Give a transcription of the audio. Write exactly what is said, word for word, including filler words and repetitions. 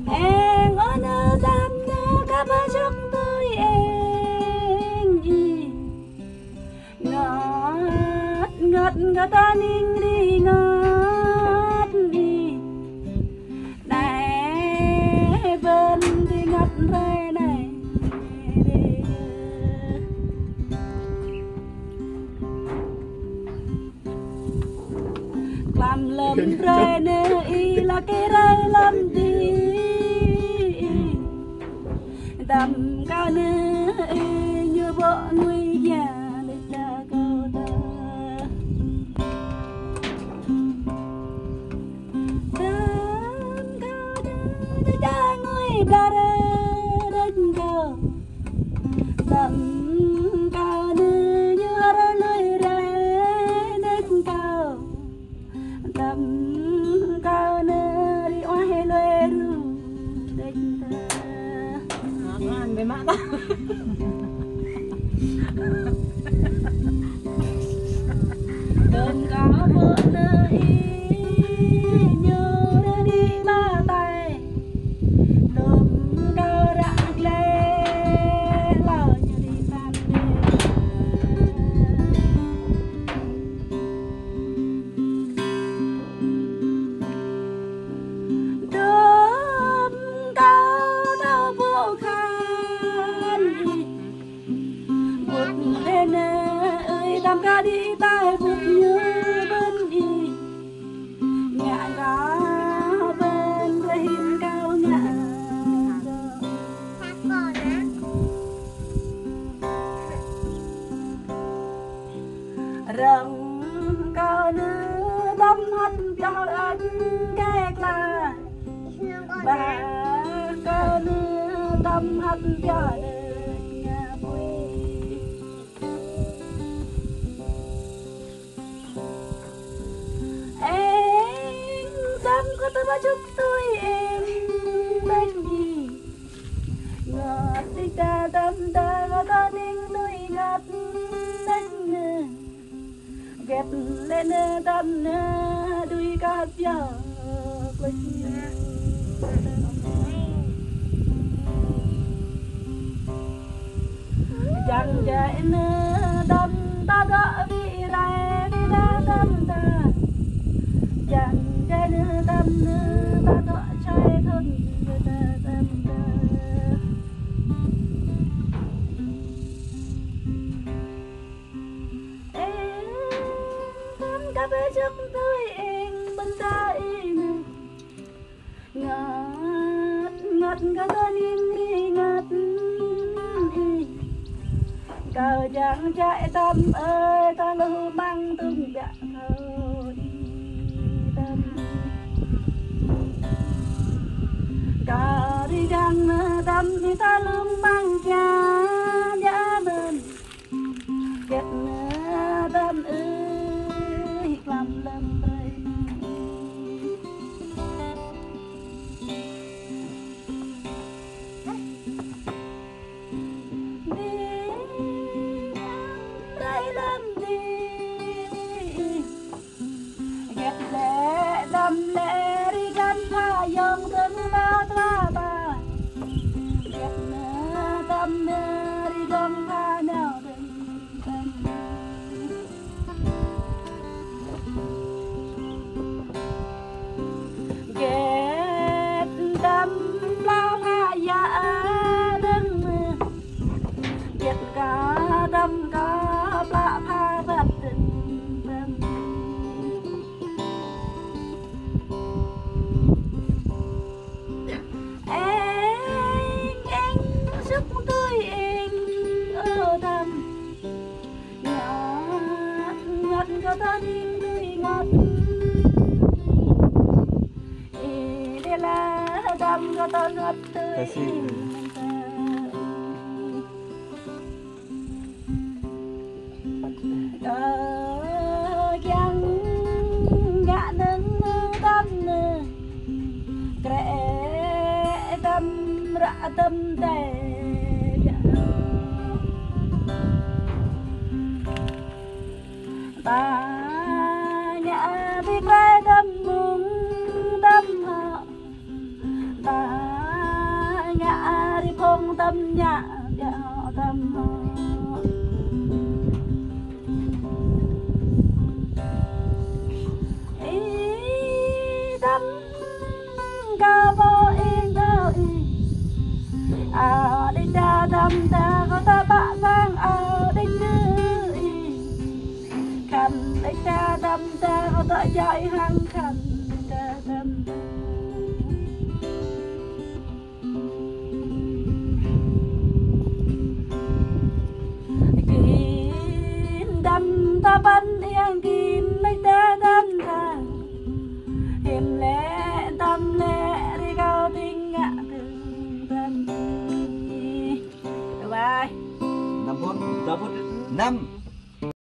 Eng ơ nơ Dăm nơ kơ pơčŭk tui eng ih. Ngăt, ngăt, ngăt ta ning ri ngăt ih. Nai bơ̆n ri ngăt rai nai ri. Klăm lơ̆m rai nơ ih lăk rai lơ̆m dih. Dăm kơ nơ ih ñu bŏ ngui gia lĕ ta kơ ta. Dăm kơ nơ ih ta ngui dar đĕč kơ. Dăm kơ nơ ñu har lui rai đĕč kơ. Dăm kơ nơ ri oai lui ru đĕč ta. Aman, bê mă ta. Dăm kơ bŏ nơ ih ñu ri ba tai. Dăm kơ ră glĕ hlâo ñu ri pran đĕ. Dăm kơ ta bŏ khan ih. Bŭt đe nơ ơi dăm kơ đĭ tai bŭt ñu bơ̆n ih. Ngă kơ bơ̆n rơhin kơ ngă. Rơ̆ng kơ nơ Dăm hăt pioh ăt kĕ kla. Bah kơ nơ Dăm hăt pioh đĕč ngă pui. Eng Dăm kơ ta pơčŭk tui eng đĕč ih. Ngăt ih ta Dăm ta kơ ta ning lui ngăt đĕč nơ. Gĕt lĕ nơ Dăm nơ đui kơ pioh klĕč nơ. Jang jai nơ Dăm ta dŏ ƀĭ rai ƀĭ đa Dăm ta. Jang jai nơ Dăm nơ ta dŏ čai thun ƀĭ đa Dăm ta. Eng Dăm kơ pơčŭk tui eng bơnta ih nơ. Ngăt, ngăt kơ ta ning ri ngăt ih. Kơ jang jai Dăm ơi ta lu măng tŭng biă kơ ih Dăm. Kơ ri jang nơ Dăm ih ta lu măng kiăng biă bơ̆n. Gĕt nơ Dăm ơi, klăm lơ̆m rai. Dih, rai lơ̆m dih. Gĕt lĕ Dăm lĕ ri găn pha yŏng dơ̆ng ba tla ta. Gĕt nơ Dăm nơ ri găn pha nao dơ̆ng. Gĕt Dăm pla pha yă dơ̆ng mơ̆. Gĕt kơ Dăm kơ pla pha băt dơ̆ng. Eng, eng, sŭk tui eng, ơ Dăm. Ngăt, ngăt kơ ta ning tui ngăt. Ih, đe la Dăm kơ ta ngăt tui eng. Kơ kiăng ngă nơ̆ng Dăm nơ, krĕ Dăm ră Dăm tê. Ta ngă ƀĭ krĕ Dăm Đăm ñă, ñă đăm. Ih, đăm, kâo pô ih đơ ih. Ao đĭ ta đăm ta kâo ta ƀă vang ao đĭ tơ ih. Khăn đĭ ta đăm ta kâo ta jai hăng khăn đĭ ta đăm ta. Kin đăm ta păn yang kin lĕ ta đăm ta. Him lĕ đăm lĕ ri kâo ting ngă đơ̆ng đăm. Bye bye. Năm phút, sáu phút, năm.